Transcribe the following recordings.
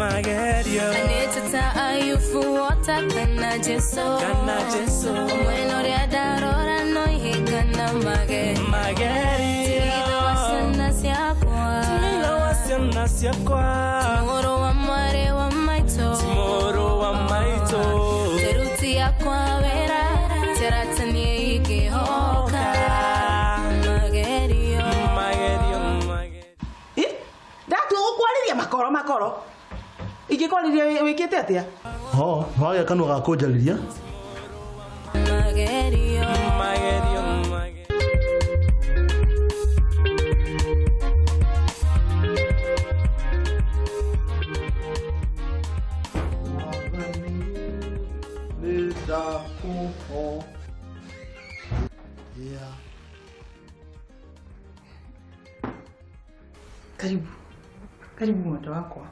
Magerio. Anĩtĩ ta Ayubu wota kana Jesu. Kana Jesu. Mwena ũrĩa ndarora no ihĩnga na magerio. Magerio. Ithe wa ciana ciakwa. Ithe wa ciana ciakwa. Mũrũ wa mwarĩ wa maitũ. Mũrũ wa maitũ. Teruti yakwa wĩra. Terata niĩ ingĩhoka. Magerio. Magerio, magerio. Ndatua gũkwarĩria makoro makoro. Ingĩkwarĩria wĩkĩte atĩa? Ho, wagĩa kanua ga kũnjarĩria. Magerio. Magerio, magerio. Nĩ ndakũhoya. Karibu. Karibu mwendwa wakwa.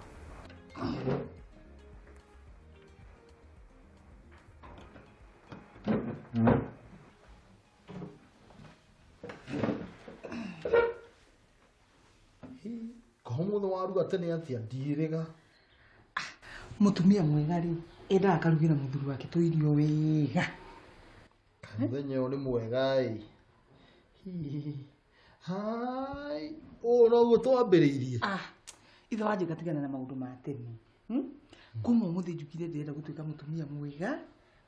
Koho mũthĩ waruga tene atĩa ndiĩrĩga. Mũtumia mwega rĩ, endaga akarugĩra mũthuri wake tũirio wega. Mũthenya ũyũ nĩ mwega ĩ. Hihi. Hai, ũũ noguo twambĩrĩirie. Ah, ithe wa Njenga tigana na maũndũ ma tene. Kuma ũmũthĩ njukire ndĩrenda gũtuĩka mũtumia mwega,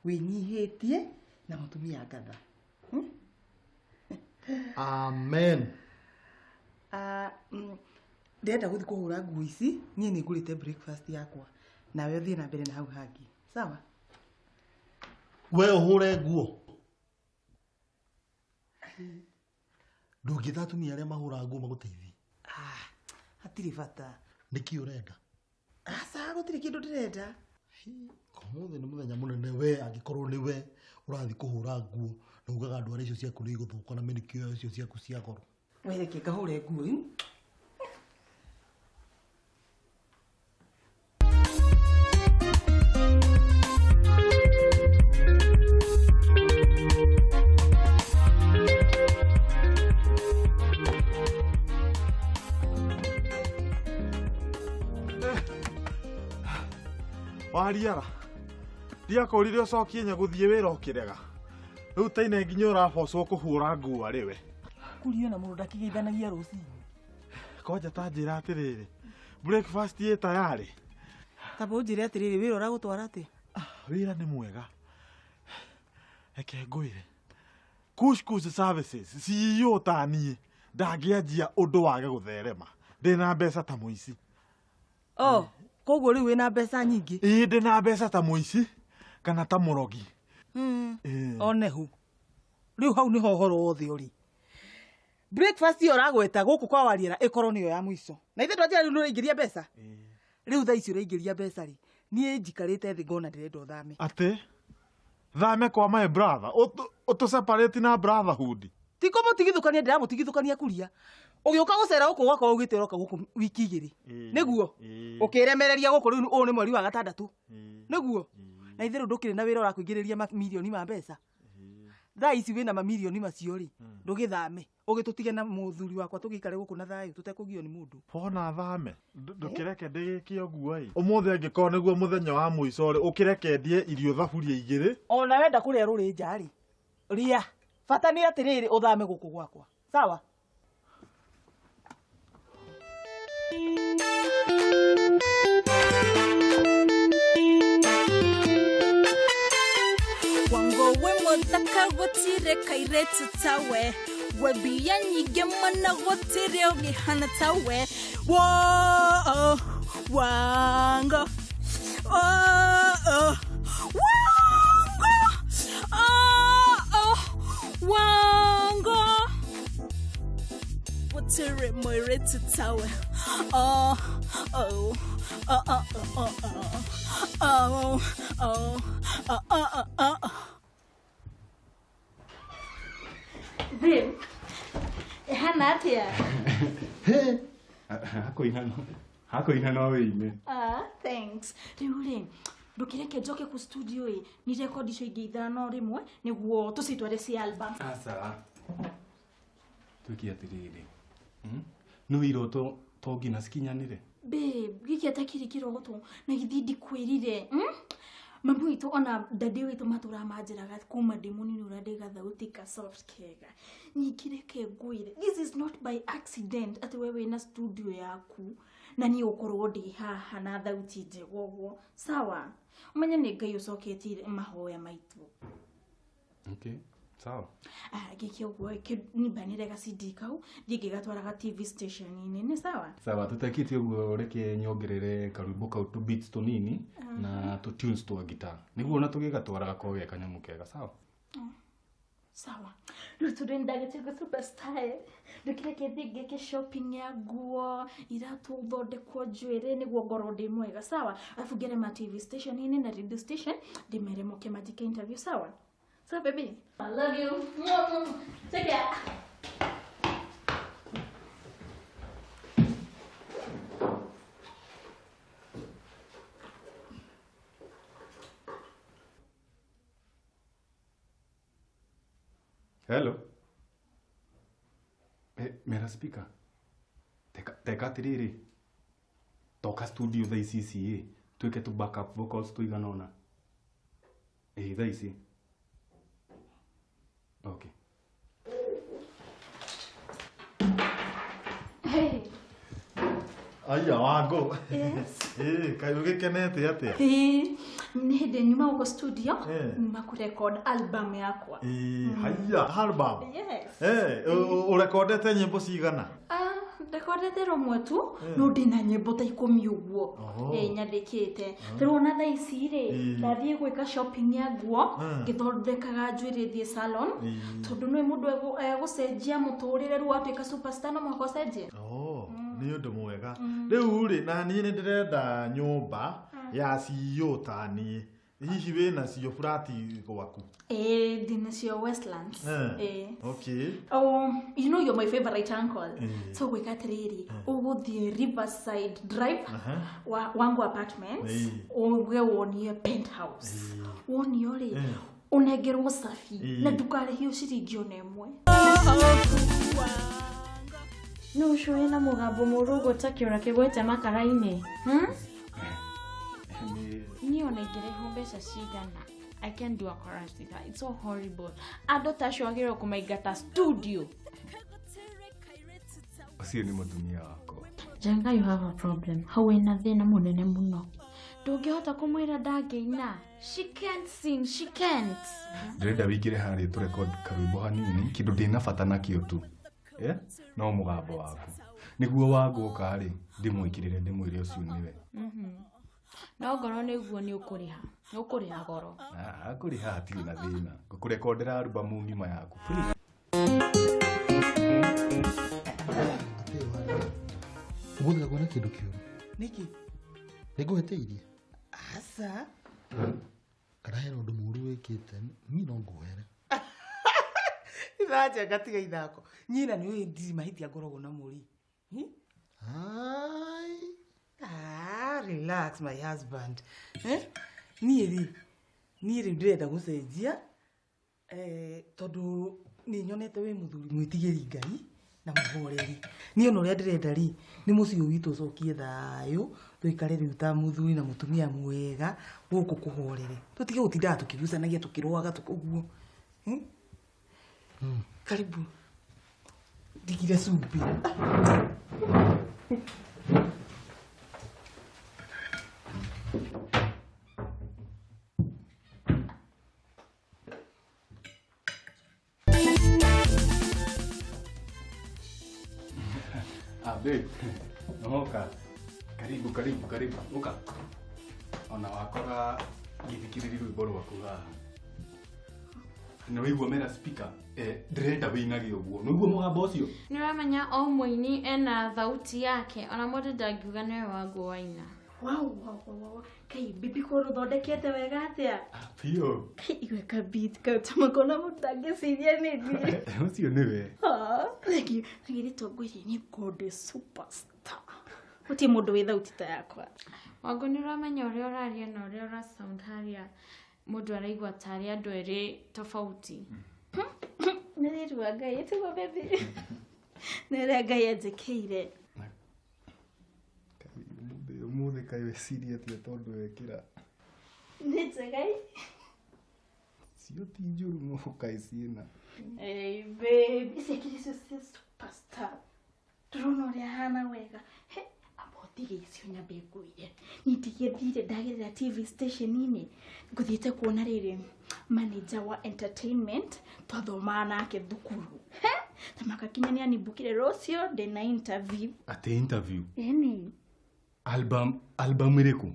wĩnyihĩtie na mũtumia ngatha. Amen. Ah, ndĩrenda gũthiĩ kũhũra nguo ici, niĩ nĩ ngũrĩte breakfast yakwa. Nawe ũthiĩ na mbere na hau hangĩ. Sawa? We ũhũre nguo. Ndũngĩta atumia arĩa mahũraga nguo magũteithie. Ah, hatirĩ bata. Nĩkĩ ũrenda? Aca, gũtirĩ kĩndũ ndĩrenda. Ũmũthĩ nĩ mũthenya mũnene we angĩkorwo nĩ we ũrathiĩ kũhũra nguo na ugaga ndwara icio ciaku nĩ igũthũka na mĩnĩkĩo icio ciaku cia goro. We reke ngahũre nguo rĩu. Wariara ndiakũrire ũcokie nya gũthiĩ wĩra ũkĩrega rĩu taine nginya ũrabocwo kũhũra nguo arĩ we. Kurio na mũndũ ndakĩgeithanagia rũcinĩ. Kwanja ta njĩra atĩrĩrĩ, breakfast ĩ tayarĩ? Tamba ũnjĩre atĩrĩrĩ, wĩra ũragũtwara atĩa? Wĩra nĩ mwega, reke ngwĩre. Kush Kush Services CEO ta niĩ ndangĩanjia ũndũ wage gũtherema ndĩna mbeca ta mũici. Oh, koguo rĩu wĩna mbeca nyingĩ? Ĩĩ, ndĩna mbeca ta mũici kana ta mũrogi. One hu rĩu hau nĩho ũhoro wothe ũrĩ. Breakfast ĩyo ũragweta gũkũ kwa Wariera ĩkorwo nĩyo ya mũico. Na ithe twanjĩra rĩu nĩũraingĩria mbeca? Rĩu thaa ici ũraingĩria mbeca rĩ, niĩ njikarĩte thĩ ngona ndĩrenda ũthame. Atĩ thame kwa my brother ũtũ separate na brotherhood. Ti kũmũtigithũkania, ndĩramũtigithũkania kuria. Ũgĩũka gũcera gũkũ gwakwa ũgĩte ũroka gũkũ wiki igĩrĩ. Nĩguo? Ũkĩremereria gũkũ rĩu ũyũ nĩ mweri wa gatandatũ. Nĩguo? Na ithe rĩu ndũkĩrĩ na wĩra ũrakũingĩrĩria mamirioni ma mbeca. Thaa ici wĩna mamirioni macio rĩ, ndũgĩthame. Ũgĩtũtige na mũthuri wakwa tũgĩikare gũkũ na thayũ tũtekũgio nĩ mũndũ. Wona thame, ndũkĩreke ndĩgĩke ũguo ĩ. Ũmũthĩ angĩkorwo nĩguo mũthenya wa mũico rĩ, ũkĩreke ndie irio thaburia igĩrĩ. Ona wenda kũrĩa rũrĩ nja rĩ, rĩa. Bata nĩ atĩrĩrĩ ũthame gũkũ gwakwa. Sawa? Wango we mũthaka gũtirĩ kairĩtu tawe, wembia nyingĩ mũno gũtirĩ ũngĩhana tawe. Wo, wango. Oh, oh. Wango. Oh, oh. Wango. Gũtirĩ mũirĩtu tawe. Oh, oh. Oh, oh, oh, oh, oh. Oh, oh, oh, oh, oh, oh. Babe, ĩhana atĩa? Hakuina no wĩine. Ah, thanks. Rĩu rĩ, ndũkĩreke njoke ku studio ĩ, ni record icio ingĩ ithano rĩmwe nĩguo tũcitware cia album. Aca. Twĩke atĩrĩrĩ. No iroto to nginya cikinyanĩre. Babe, gĩkĩ atakĩrĩ kĩroto na githĩ ndikwĩrire. Mamu witũ ona daddy witũ matũraga manjĩraga kuma ndĩ mũnini ũrĩa ndĩ gathauti ka soft kega. Ningĩ reke ngwĩre, this is not by accident atĩ we wĩna studio yaku na niĩ gũkorwo ndĩ haha na thauti njega ũguo. Sawa? Ũmenye nĩ Ngai ũcoketie mahoya maitũ. Okay, sawa. Gĩkĩ ũguo nimbanĩre ga CD kau thiĩ ngĩgatwaraga TV station-inĩ, nĩ sawa? Sawa, tutakĩte ũguo reke nyongerere karwĩmbo kau tũ beats tũnini na tũ tunes twa guitar. Nĩguo ona tũgĩgatwara gakorwo ge kanyamũ kega, sawa? Sawa. Rĩu tondũ nĩndagĩtuĩka superstar, ndũkĩreke thiĩ ngĩke shopping ya nguo, iratũ thondekwo njuĩrĩ nĩguo ngorwo ndĩ mwega, sawa? Arabu ngere ma TV station-inĩ na radio station ndĩmere moke manjĩke interview, sawa? So baby, I love you. Take care. Hello. Mera speaker. Teka atiriri. Toka studio thaa ici ici ĩ. Twĩke tu backup vocals tũigana ũna. Ĩ thaa ici. Okay. Hey. Aya wangu. Yes. Kaĩ ũgĩkenete atĩa? Nĩ hĩndĩ nyuma gũkũ studio nyuma kũrecord album yakwa. Haiya, album? Yes. Ũrekondete nyĩmbo cigana? Rekondete rũmwe tu no ndĩna nyĩmbo ta 10 ũguo. Nyandĩkĩte. Rĩu ona thaa ici rĩ ndathiĩ gwĩka shopping ya nguo ngĩthondekaga njuĩrĩ thiĩ salon tondũ nĩ mũndũ egũcenjia mũtũrĩre rĩu atuĩka superstar no mũhaka ũcenjie. Nĩ ũndũ mwega. Rĩu rĩ na niĩ nĩ ndĩrenda nyũmba ya CEO ta niĩ. Hihi wĩna cio flat gwaku? Ndĩnacio Westlands. Okay. You know you're my favorite uncle. So gwĩka atĩrĩrĩ, ũgũthiĩ Riverside Drive wangu apartments, uge wonie penthouse. Wonio rĩ, ũnengerwo safi na ndũkarĩhio ciringi ona ĩmwe. No ũcio wĩna mũgambo mũũru ũguo ta kĩũra kĩgwĩte makara-inĩ. Niĩ ona ingĩrĩhwo mbeca cigana, I can't do a chorus with her. It's so horrible. Andũ ta acio wagĩrĩirwo kũmaingata studio. Ũcio nĩ mũtumia wakwa. Jenga, you have a problem. Hau wĩna thĩna mũnene mũno. Ndũngĩhota kũmwĩra ndangĩina. She can't sing, she can't. Ndĩrenda wĩingĩre harĩa tũrecord karwĩmbo hanini, kĩndũ ndĩna bata nakĩo tu. No mũgambo waku. Nĩguo wangũka rĩ, ndĩmwĩkĩrĩre ndĩmwĩre ũcio nĩwe. No ngorwo nĩguo nĩ ũkũrĩha. Nĩ ũkũrĩha goro. Kũrĩha hatirĩ na thĩna. Ngũkũrekondera albamu ng'ima yaku free. Ũmũthĩ ngakuona kĩndũ kĩũru. Nĩkĩ? Nĩngũhĩtĩirie? Aca. Kana hena ũndũ mũũru wĩkĩte, niĩ no nguohere. Ithaa tiga ithako. Nyina nĩ ũĩ ndirĩ mahĩtia ngoragwo namo rĩ. Ai. Relax my husband. Niĩ rĩu ndĩrenda gũcenjia tondũ nĩ nyonete wĩ mũthuri mwĩtigĩri Ngai na mũhoreri. Niĩ ona ũrĩa ndĩrenda rĩ nĩ mũciĩ ũyũ witũ ũcokie thayũ, tũikare rĩu ta mũthuri na mũtumia mwega gũkũ kũhorere. Tũtige gũtindaga tũkĩgucanagia tũkĩrũaga ũguo. Karibu. Ndigire cumbĩ. Babe, noka. Karibu, karibu, karibu. Uka. Ona wakora ngĩthikĩrĩria rwĩmbo rwaku haha. Na wĩigua mera speaker, ndĩrenda wĩinage ũguo. Nĩũigua mũgambo ũcio? Nĩ ũramenya o mũini ena thauti yake, ona mũndũ ndangiuga nĩwe wangu waina. Wow, wow, wow. Kai bibi ko rũthondekete wega atĩa? Biũ. Kai igwe ka beat kau ta makona mũndũ angĩciria nĩ niĩ. Ũcio nĩwe. Thank you. Nagĩrĩ tongwĩrie nĩ ngorwo ndĩ superstar. Gũtirĩ mũndũ wĩ thauti ta yakwa. Wangu nĩ ũramenya ũrĩa ũraria na ũrĩa ũra sound harĩa mũndũ araigua tarĩ andũ erĩ tofauti. Nĩ riri wa Ngai tiguo baby. Nĩ ũrĩa Ngai anjĩkĩire. Ũmũthĩ kaĩ weciria atĩa tondũ wekĩra? Nĩ njega ĩ. Cio ti njũru no kaĩ ciĩna. Hey babe, ici akiri cio cia superstar. Ndĩrona ũrĩa ahana wega. He, amba ũtige icio nyambe ngwĩre. Niĩ ndigĩthire ndagerera TV station-inĩ. Ngũthiĩte kuona rĩrĩ manager wa entertainment twathomaga nake thukuru. He, ta makakinya nĩ animbukire rũciũ ndĩna interview. Atĩ interview? Ĩni. Album album ĩrĩkũ?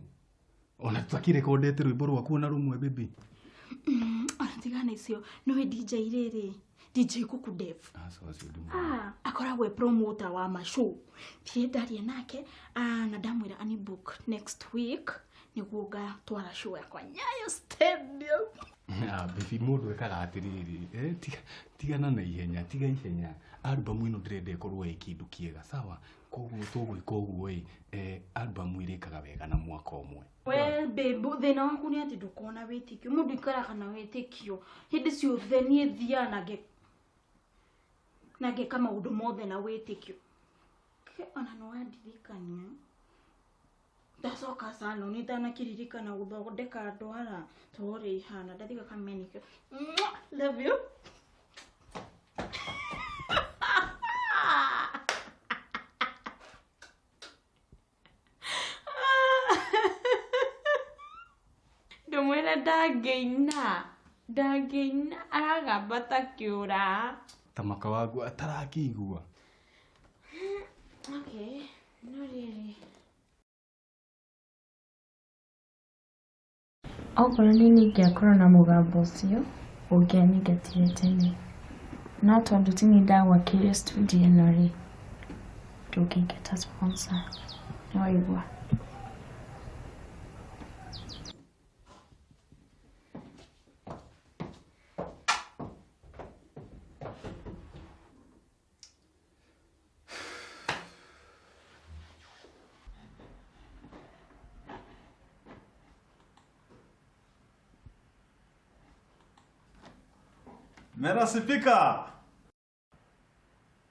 Ona tũtakirekondete rwĩmbo rwaku ona rũmwe baby. Ona tigana icio no DJ rĩrĩ DJ Kuku Dev. Aca acio ndimũ. Akoragwo e promoter wa mashow. Thiĩ ndaria nake na ndamwĩra ani book next week nĩguo ngatwara show yakwa Nyayo Stadium. Baby mũndũ ekaga atĩrĩrĩ, tigana na ihenya, tiga ihenya. Album ĩno ndĩrenda ĩkorwo ĩ kĩndũ kĩega, sawa? Koguo tũgwĩka ũguo ĩ, album ĩrĩkaga wega na mwaka ũmwe. We babe, thĩna waku nĩ atĩ ndũkoragwo na wĩtĩkio. Mũndũ aikaraga na wĩtĩkio. Hĩndĩ ciothe niĩ thiaga na ngeka maũndũ mothe na wĩtĩkio. Ona nĩ wandirikania. Ndacoka salon itanakĩririkana gũthondeka ndwara ta ũrĩa ihana. Ndathiĩ gwĩka manicure. Love you. Ndũmwĩra ndangĩina. Ndangĩina aragamba ta kĩũra. Ta maka wagu atarakĩigua. Okay, no rĩrĩ. Okorwo nĩ niĩ ingĩakorwo na mũgambo ũcio, ũngĩanyingatire tene. No tondũ ti niĩ ndagwakĩire studio ĩno rĩ, ndũngĩingata sponsor. Nĩwaigua? Mera Sipika.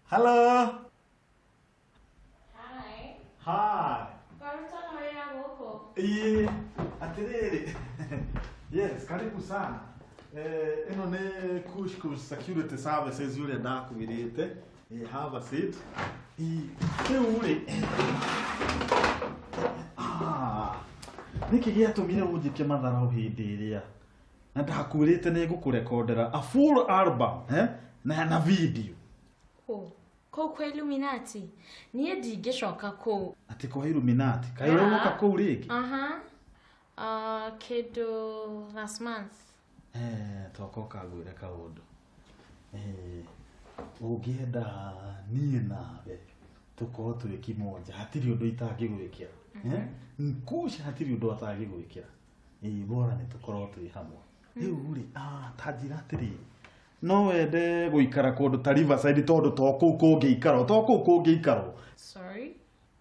Hello. Hi. Hi. Karutana wĩra gũkũ? Ĩĩ, atĩrĩrĩ. Yes, karibu sana. Ĩno nĩ Kush Kush Security Services ũrĩa ndakwĩrĩte. Have a seat. Rĩu rĩ. Nĩkĩ gĩatũmire ũnjĩke matharau hĩndĩ ĩrĩa? Na ndakwĩrĩte nĩ ngũkũrekondera a full album, na video. Oh, kũu kwa Illuminati. Niĩ ndingĩcoka kũu. Atĩ kwa Illuminati? Kaĩ ũroka kũu rĩngĩ? Aha. Kĩndũ last month. Toka ngwĩre kaũndũ. Ũngĩenda niĩ nawe tũkorwo twĩ kimoja, hatirĩ ũndũ itangĩgwĩkĩra. Kush hatirĩ ũndũ atangĩgwĩkĩra. Bora nĩ tũkorwo twĩ hamwe. Rĩu rĩ, ta njĩra atĩrĩrĩ, no wende gũikara kũndũ ta Riverside tondũ to kũu kũngĩikarwo, to kũu kũngĩikarwo. Sorry?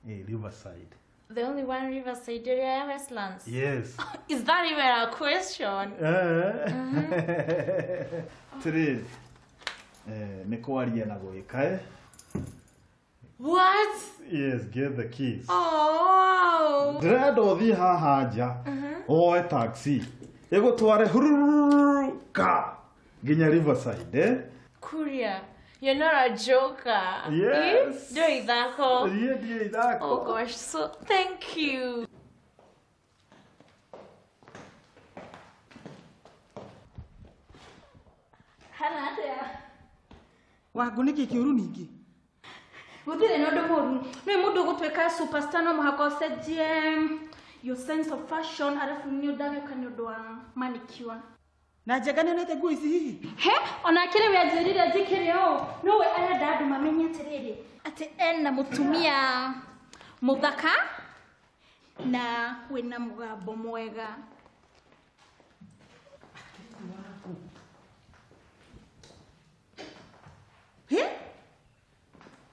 Riverside. The only one Riverside area ya Westlands? Yes. Is that even a question? Atĩrĩrĩ, nĩ kwaria na gwĩka. What? Yes, get the keys. Oh. Ndĩrenda ũthiĩ haha nja, woe taxi. Ĩgũtware hururu ka nginya Riverside. Kuria, you're not a joker. Yes. Ndũĩ ithako. Niĩ ndiũĩ ithako. Oh gosh, so thank you. Hana atĩa? Wangu nĩkĩ kĩũru ningĩ? Gũtirĩ na ũndũ mũru. Nĩ mũndũ ũgũtuĩka superstar no mũhaka ũcenjie your sense of fashion arafu nĩ ndagĩũka nĩ ũndũ wa manicure. Na Njenga nĩonete nguo ici hihi? He, ona akĩrĩ we anjĩrire njĩkĩre ũũ. No we arenda andũ mamenye atĩrĩrĩ, atĩ ena mũtumia mũthaka na wĩna mũgambo mwega. He?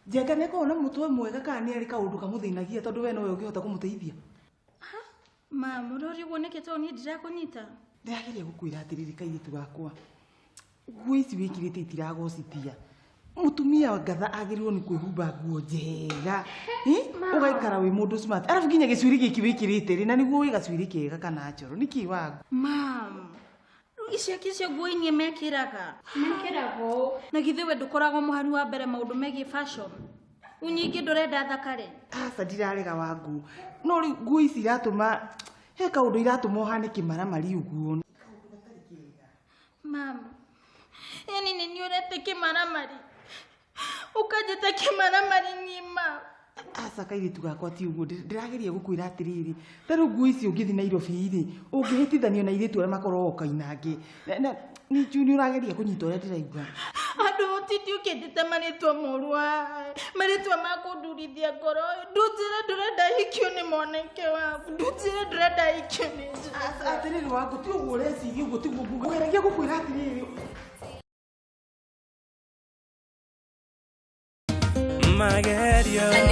Njenga nĩakoragwo na mũtwe mwega kana nĩ arĩ kaũndũ kamũthĩnagia tondũ we nowe ũngĩhota kũmũteithia? Ma, mũrorigwo nĩkĩ tondũ niĩ ndirakũnyita? Ndĩrageria gũkwĩra atĩrĩrĩ kairĩtu gakwa, nguo ici wĩkĩrĩte itiragocithia. Mutumia wa ngatha agĩrĩirwo nĩ kwĩhumba nguo njega. Eh? Ũgaikara wĩ mũndũ smart. Arabu nginya gĩcuiri gĩkĩ wĩkĩrĩte rĩ, na nĩguo wĩ gacuiri kega kana njoro. Nĩkĩ wangu? Mam, rĩu icio icio nguo inie mekĩraga mekĩraga ũũ na githĩ we ndũkoragwo mũhari wa mbere maũndũ megiĩ fashion rĩu nyingĩ ndũrenda thakare Aca ndirarega wangu. No rĩu nguo ici iratũma he kaũndũ iratũma ũhane kĩmaramari ũguo. Mam, yani nĩ niĩ ũrete kĩmaramari ũkanjĩta kĩmaramari niĩ mam. Aca kairĩtu gakwa ti ũguo ndĩrageria gũkwĩra atĩrĩrĩ ta rĩu nguo ici ũngĩthiĩ Nairobi rĩ ũngĩhĩtithanio na airĩtu arĩa makoragwo kainangĩ nĩ njũĩ nĩ ũrageria kũnyita ũrĩa ndĩraigua. Andũ ũtindi ũkĩnjĩta marĩtwa moru aya marĩtwa ma kũndurithia ngoro ndũnjĩre ndũrenda hikio nĩ mwanake waku ndũnjĩre ndũrenda hikio nĩ Joseph. Atĩrĩrĩ wangu ti ũguo ũreciria ũguo tiguo ngũgeragia gũkwĩra atĩrĩrĩ. Magerio.